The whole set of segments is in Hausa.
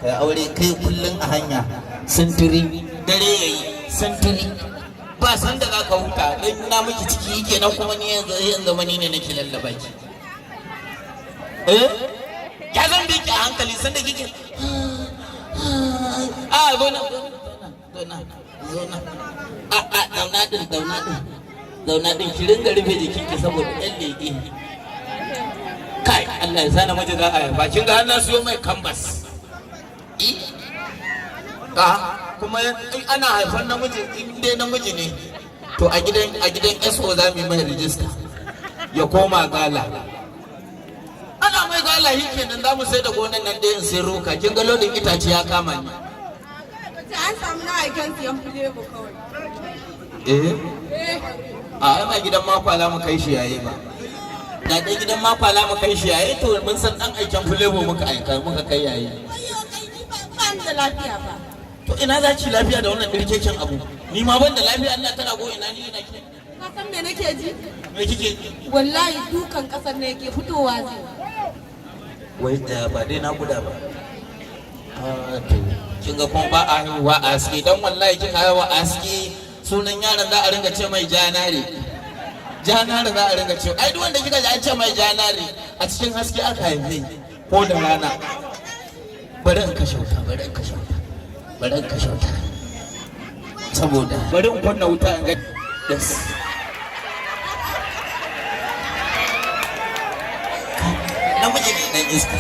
Kai aure, kai kullun a hanya sintiri, dare yayi sintiri, ba san da zaka huta. Dan na miki ciki kenan, kuma ni yanzu yanzu zama ni ne nake lallaba ki. Eh, ya zan bi ki a hankali sanda kike a zo na, zo na, zo na, a a zauna din, zauna din, zauna din. Ki ringa rufe jikinki saboda ɗan leƙe. Kai, Allah ya sa namiji za a haifa. Kin ga har na siyo mai kambas. Kuma in ana haifar namiji, in dai namiji ne, to a gidan SO za mu yi mai rijista ya koma gala. Ana mai gala shi kenan, za mu sai da gonan nan dai in sai roka. Kin ga lodin itace ya kama ni. An samu na aiken siyan Flavour kawai. Eh. Eh. A ai ba gidan makwala mu kai shi yaye ba. Da dai gidan makwala mu kai shi yaye, to mun san dan aiken Flavour muka aika, muka kai yaye. Ayyo kai, ni ba ni da lafiya ba. To ina za ki lafiya da wannan dirkeken abu? Ni ma ban da lafiya, Allah tana go ina ni ina ki. Ka san me nake ji? Me kike ji? Wallahi dukan kasar ne yake fitowa zai. Wai tsaya, ba dai na guda ba. Ah, to kin ga kuma ba a haihuwa a aski, dan wallahi kika haihuwa a aski, sunan yaron za a ringa ce mai Janare. Janare za a ringa ce. Ai duk wanda kika ji an ce mai Janare, a cikin haske aka haife ko da rana. Bari in kashe wuta, bari in kashe wuta, bari in kashe wuta, saboda bari in kunna wuta in ga. Yes, namiji ne dan iska.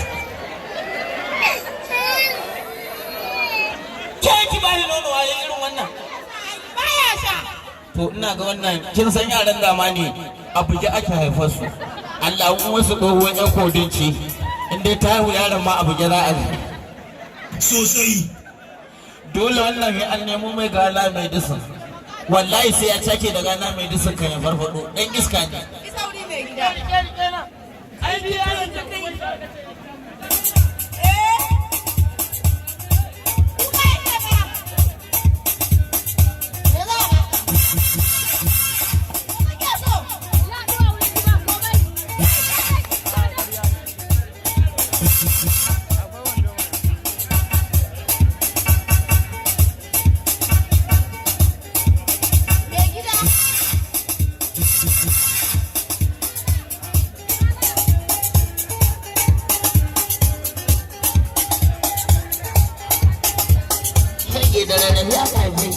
Ke ki ba ni nono a irin wannan. Baya sha. To ina ga wannan, kin san yaran zamani a buge ake haifar su. Allah in wasu tsohuwar yan kodin ce, in dai ta haihu yaron ma a buge za a ji. Sosai. Dole wannan ya an nemo mai gala mai disin. Wallahi sai ya cake da gala mai disin kan ya farfado, dan iska ne. Ki sauri, mai gida. Ai bi yaron da kai. Eh. Kuka yake ba. Me za a ba? Me kake so? Mai gida. Shege, da rarrafe aka haife.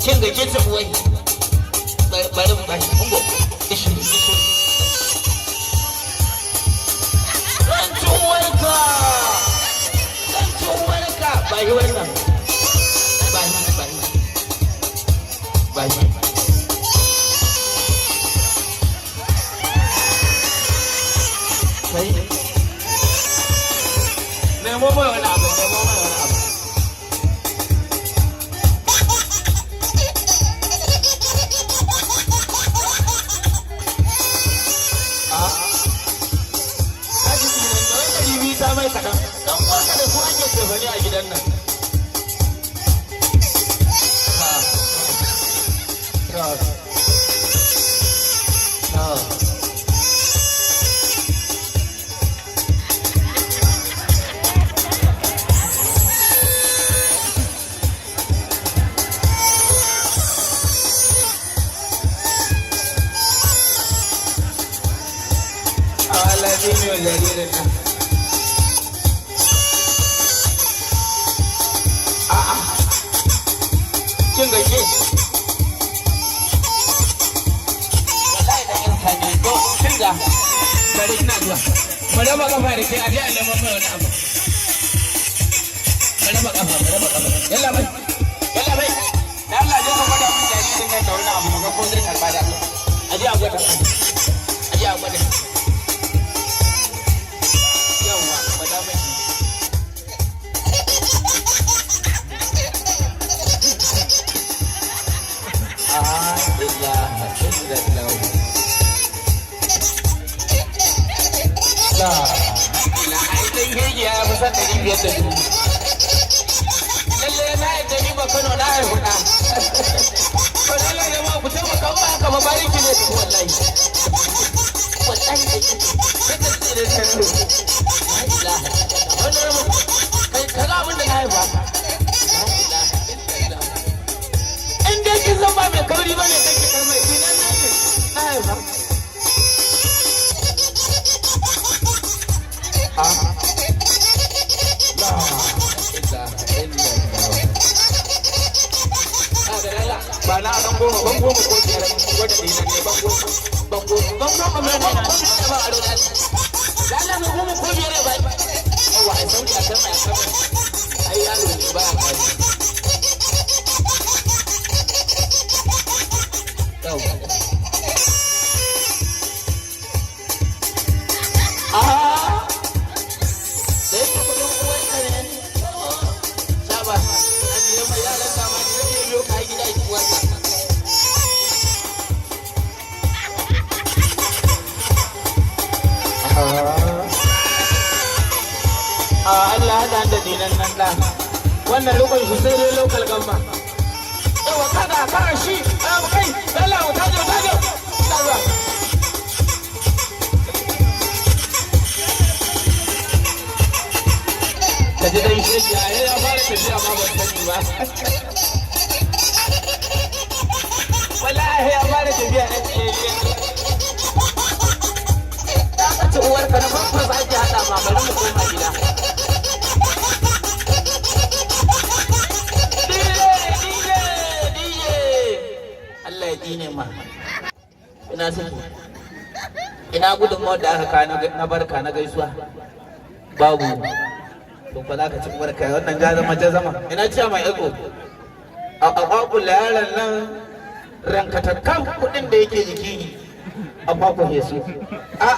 Kin ga kin tafi wai. Bari bari ungo. Gishiri, gishiri. Zan ci uwarka. Zan ci uwarka. Ba shi wannan. Ba shi, ba shi. Ba shi. Kai. Nemo mai wani abu, nemo mai wani abu. Kaji tsinan da wani 200 ta mai kaɗan. Ɗan uwarka da su ake cefane a gidan nan. Ha. Ta. Ta. Allah ne mai jaririn nan. A'a. Kin gaishe? Wallahi dan iska ne. To, kin ga. Bari ina zuwa. Mu raba kafa da ke, a je a nemo mai wani abu. Mu raba kafa, mu raba kafa. Yalla bai. Yalla bai. Da Allah je ka gwada mun jaririn nan da wani abu, mu ga ko zai karba da Allah. A je a gwada. A je a gwada. Yawwa, gwada mai. La ilaha illallah. La ilaha dan hege ya fi san 500 da dubu. Lalle na yadda ni ba Kano na haihu na. To lalle jama'a ku taimaka, ba haka ba bariki ne wallahi. Kai ka tsire ta yaro. La ilaha illallah. Wannan kai kaga abin da na haifa. La ilaha illallah. In dai kin san ba mai kauri ba ne kake kai mai dinan nan ne na haifa. Ah. La ilaha illallah. Ba na ban goma, ban goma ko biyar, gwada dinan ne, ban goma, ban goma. Ban goma mai goma ko biyar ba a roƙa. Lalla mai goma ko biyar ba. Yawa, ai sauri a sama a sama. Ai yaro ne ba a gani. Yawa. Ah! Da yake kudin uwarka ne. Shaba, ajiye mai yaran zamani zai iya biyo ka har gida ki uwarka. A Allah haɗa da dinan nan da. Wannan rikon shi sai dai local gamma. Yawa kada kara shi, a kai, Allah mu tajo tajo. Ina zuwa. Ka ji dan shege a ya fara tafiya ma ban sani ba. Wallahi ya fara tafiya na tsaye. Ta kace uwarka na farko za ki haɗa ma, bari mu koma gida. DJ, DJ, DJ. Allah ya dine ma. Ina suke. Ina gudunmawar da aka kawo na barka na gaisuwa. Babu. To ba za ka ci barka wannan ja zama ja zama. Ina ciya mai ego. A kwakula yaron nan rankatakan kuɗin da yake jiki a kwakwashe su. A